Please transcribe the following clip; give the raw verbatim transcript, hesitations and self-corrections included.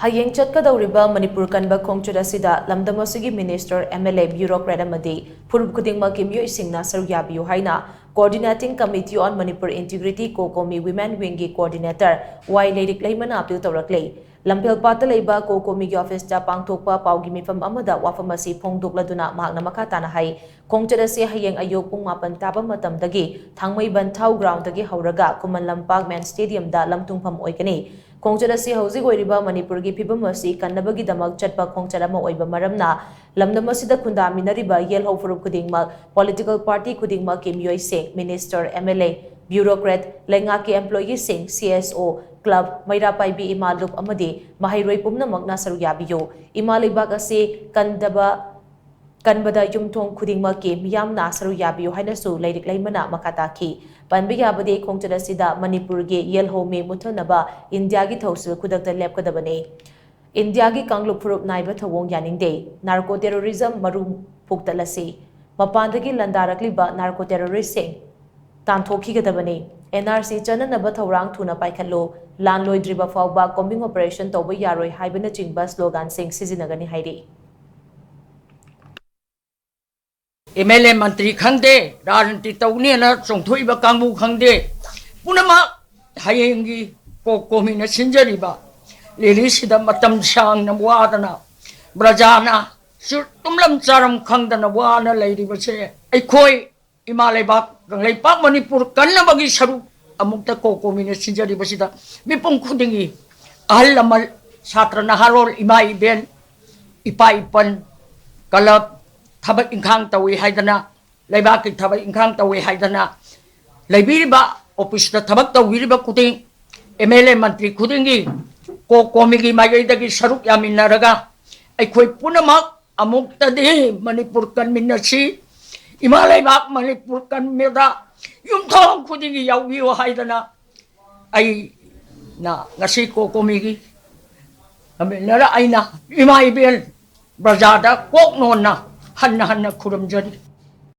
ꯍꯌꯦꯡ ꯆꯠꯀꯗꯧꯔꯤꯕ ꯃꯅꯤꯄꯨꯔ ꯀꯟꯕ ꯈꯣꯡꯆꯠ ꯑꯁꯤꯗ ꯂꯝꯗꯝ ꯑꯁꯤꯒꯤ ꯃꯤꯅꯤꯁꯇꯔ, ꯑꯦꯝ ꯑꯦꯜ ꯑꯦ, ꯕ꯭ꯌꯨꯔꯣꯀ꯭ꯔꯦꯠ ꯑꯃꯗꯤ ꯐꯨꯔꯨꯞ ꯈꯨꯗꯤꯡꯃꯛꯀꯤ ꯃꯤꯑꯣꯏꯁꯤꯡꯅ ꯁꯔꯨꯛ ꯌꯥꯕꯤꯌꯨ ꯍꯥꯏꯅ Coordinating Committee on Manipur Integrity, COCOMI Women Wingꯒꯤ coordinator ꯋꯥꯏ ꯂꯩꯔꯤꯛ ꯂꯩꯃꯅ ꯑꯥꯄꯤꯜ ꯇꯧꯔꯛꯂꯦ꯫ ꯂꯝꯐꯦꯜꯄꯥꯠꯇ ꯂꯩꯕ COCOMIꯒꯤ officeꯇ ꯄꯥꯡꯊꯣꯛꯄ ꯄꯥꯎꯒꯤ ꯃꯤꯐꯝ ꯑꯃꯗ ꯋꯥꯐꯝ ꯑꯁꯤ ꯐꯣꯡꯗꯣꯛꯂꯗꯨꯅ ꯃꯍꯥꯛꯅ ꯃꯈꯥ ꯇꯥꯅ ꯍꯥꯏ, ꯈꯣꯡꯆꯠ ꯑꯁꯤ ꯍꯌꯦꯡ ꯑꯌꯨꯛ ꯄꯨꯡ ꯃꯥꯄꯟ ꯇꯥꯕ ꯃꯇꯝꯗꯒꯤ ꯊꯥꯡꯃꯩꯕꯟ ꯊꯥꯎ groundꯗꯒꯤ ꯍꯧꯔꯒ ꯈꯨꯃꯟ ꯂꯝꯄꯥꯛ main stadiumꯗ ꯂꯝ ꯊꯨꯡꯐꯝ ꯑꯣꯏꯒꯅꯤ꯫ ꯈꯣꯡꯆꯠ ꯑꯁꯤ ꯍꯧꯖꯤꯛ ꯑꯣꯏꯔꯤꯕ ꯃꯅꯤꯄꯨꯔꯒꯤ ꯐꯤꯕꯝ ꯑꯁꯤ ꯀꯟꯅꯕꯒꯤꯗꯃꯛ ꯆꯠꯄ ꯈꯣꯡꯆꯠ ꯑꯃ ꯑꯣꯏꯕ ꯃꯔꯝꯅ, ꯂꯝꯗꯝ ꯑꯁꯤꯗ ꯈꯨꯟꯗꯥꯃꯤꯟꯅꯔꯤꯕ ꯌꯦꯜꯍꯧ ꯐꯨꯔꯨꯞ ꯈꯨꯗꯤꯡꯃꯛ, political party ꯈꯨꯗꯤꯡꯃꯛꯀꯤ ꯃꯤꯑꯣꯏꯁꯤꯡ, ꯃꯤꯅꯤꯁꯇꯔ, ꯑꯦꯝ ꯑꯦꯜ ꯑꯦ, ꯕ꯭ꯌꯨꯔꯣꯀ꯭ꯔꯦꯠ, ꯂꯩꯉꯥꯛꯀꯤ employeeꯁꯤꯡ, ꯁꯤ ꯑꯦꯁ ꯑꯣ, club, ꯃꯩꯔꯥ ꯄꯥꯏꯕꯤ ꯏꯃꯥ ꯂꯨꯞ ꯑꯃꯗꯤ ꯃꯍꯩꯔꯣꯏ ꯄꯨꯝꯅꯃꯛꯅ ꯁꯔꯨꯛ ꯌꯥꯕꯤꯌꯨ꯫ ꯏꯃꯥ ꯂꯩꯕꯥꯛ ꯑꯁꯤ ꯀꯟꯗꯕ ꯀꯟꯕꯗ ꯌꯨꯝꯊꯣꯡ ꯈꯨꯗꯤꯡꯃꯛꯀꯤ ꯃꯤꯌꯥꯝꯅ ꯁꯔꯨꯛ ꯌꯥꯕꯤꯌꯨ ꯍꯥꯏꯅꯁꯨ ꯂꯩꯔꯤꯛ ꯂꯩꯃꯅ ꯃꯈꯥ ꯇꯥꯈꯤ꯫ ꯄꯟꯕ ꯌꯥꯕꯗꯤ, ꯈꯣꯡꯆꯠ ꯑꯁꯤꯗ ꯃꯅꯤꯄꯨꯔꯒꯤ ꯌꯦꯜꯍꯧ ꯃꯤ ꯃꯨꯠꯊꯅꯕ ꯏꯟꯗꯤꯌꯥꯒꯤ ꯊꯧꯁꯤꯜ ꯈꯨꯗꯛꯇ ꯂꯦꯞꯀꯗꯕꯅꯤ꯫ ꯏꯟꯗꯤꯌꯥꯒꯤ ꯀꯥꯡꯂꯨꯞ ꯐꯨꯔꯨꯞ ꯅꯥꯏꯕ ꯊꯧꯑꯣꯡ ꯌꯥꯅꯤꯡꯗꯦ꯫ Narco terrorism ꯃꯔꯨ ꯐꯨꯛꯇꯠꯂꯁꯤ꯫ ꯃꯄꯥꯟꯗꯒꯤ ꯂꯥꯟꯗꯥꯔꯛꯂꯤꯕ narco terroristꯁꯤꯡ ꯇꯥꯟꯊꯣꯛꯈꯤꯒꯗꯕꯅꯤ꯫ ꯑꯦꯟ ꯑꯥꯔ ꯁꯤ ꯆꯠꯅꯅꯕ ꯊꯧꯔꯥꯡ ꯊꯨꯅ ꯄꯥꯏꯈꯠꯂꯨ꯫ ꯂꯥꯟ ꯂꯣꯏꯗ꯭ꯔꯤꯕ ꯐꯥꯎꯕ combing operation ꯇꯧꯕ ꯌꯥꯔꯣꯏ ꯍꯥꯏꯕꯅꯆꯤꯡꯕ sloganꯁꯤꯡ ꯁꯤꯖꯤꯟꯅꯒꯅꯤ ꯍꯥꯏꯔꯤ꯫ ꯑꯦꯝ ꯑꯦꯜ ꯑꯦ, ꯃꯟꯇ꯭ꯔꯤ ꯈꯪꯗꯦ, ꯔꯥꯖꯅꯤꯇꯤ ꯇꯧꯅꯦꯅ ꯆꯣꯡꯊꯣꯛꯏꯕ ꯀꯥꯡꯕꯨ ꯈꯪꯗꯦ, ꯄꯨꯝꯅꯃꯛ ꯍꯌꯦꯡꯒꯤ COCOMIꯅ ꯁꯤꯟꯖꯔꯤꯕ rallyꯁꯤꯗ ꯃꯇꯝ ꯁꯥꯡꯅ ꯋꯥꯗꯅ, ꯄ꯭ꯔꯖꯥꯅ ꯆꯨ-, ꯇꯨꯝꯂꯝ ꯆꯥꯔꯝ ꯈꯪꯗꯅ ꯋꯥꯅ ꯂꯩꯔꯤꯕꯁꯦ, ꯑꯩꯈꯣꯏ ꯏꯃꯥ ꯂꯩꯕꯥꯛ ꯀꯪꯂꯩꯄꯥꯛ ꯃꯅꯤꯄꯨꯔ ꯀꯟꯅꯕꯒꯤ ꯁꯔꯨꯛ ꯑꯃꯨꯛꯇ COCOMIꯅ ꯁꯤꯟꯖꯔꯤꯕꯁꯤꯗ ꯃꯤꯄꯨꯝ ꯈꯨꯗꯤꯡꯒꯤ, ꯑꯍꯜ ꯂꯃꯟ, ꯁꯥꯇ꯭ꯔ ꯅꯍꯥꯔꯣꯜ, ꯏꯃꯥ ꯏꯕꯦꯟ, ꯏꯄꯥ ꯏꯄꯟ, club, ꯊꯕꯛ ꯏꯪꯈꯥꯡ ꯇꯧꯏ ꯍꯥꯏꯗꯅ, ꯂꯩꯕꯥꯛꯀꯤ ꯊꯕꯛ ꯏꯪꯈꯥꯡ ꯇꯧꯏ ꯍꯥꯏꯗꯅ ꯂꯩꯕꯤꯔꯤꯕ, officeꯇ ꯊꯕꯛ ꯇꯧꯕꯤꯔꯤꯕ ꯈꯨꯗꯤꯡ, ꯑꯦꯝ ꯑꯦꯜ ꯑꯦ, ꯃꯟꯇ꯭ꯔꯤ ꯈꯨꯗꯤꯡꯒꯤ COCOMIꯒꯤ ꯃꯥꯏꯀꯩꯗꯒꯤ ꯁꯔꯨꯛ ꯌꯥꯃꯤꯟꯅꯔꯒ ꯑꯩꯈꯣꯏ ꯄꯨꯝꯅꯃꯛ ꯑꯃꯨꯛꯇꯗꯤ ꯃꯅꯤꯄꯨꯔ ꯀꯟꯃꯤꯟꯅꯁꯤ꯫ ꯏꯃꯥ ꯂꯩꯕꯥꯛ ꯃꯅꯤꯄꯨꯔ ꯀꯟꯕꯗ ꯌꯨꯝꯊꯣꯡ ꯈꯨꯗꯤꯡꯒꯤ ꯌꯥꯎꯕꯤꯌꯨ ꯍꯥꯏꯗꯅ ꯑꯩꯅ ꯉꯁꯤ COCOMIꯒꯤ convener ꯑꯩꯅ ꯏꯃꯥ ꯏꯕꯦꯟ ꯄ꯭ꯔꯖꯥꯗ ꯀꯣꯛ ꯅꯣꯟꯅ ꯍꯟꯅ ꯍꯟꯅ ꯈꯨꯔꯨꯝꯖꯔꯤ꯫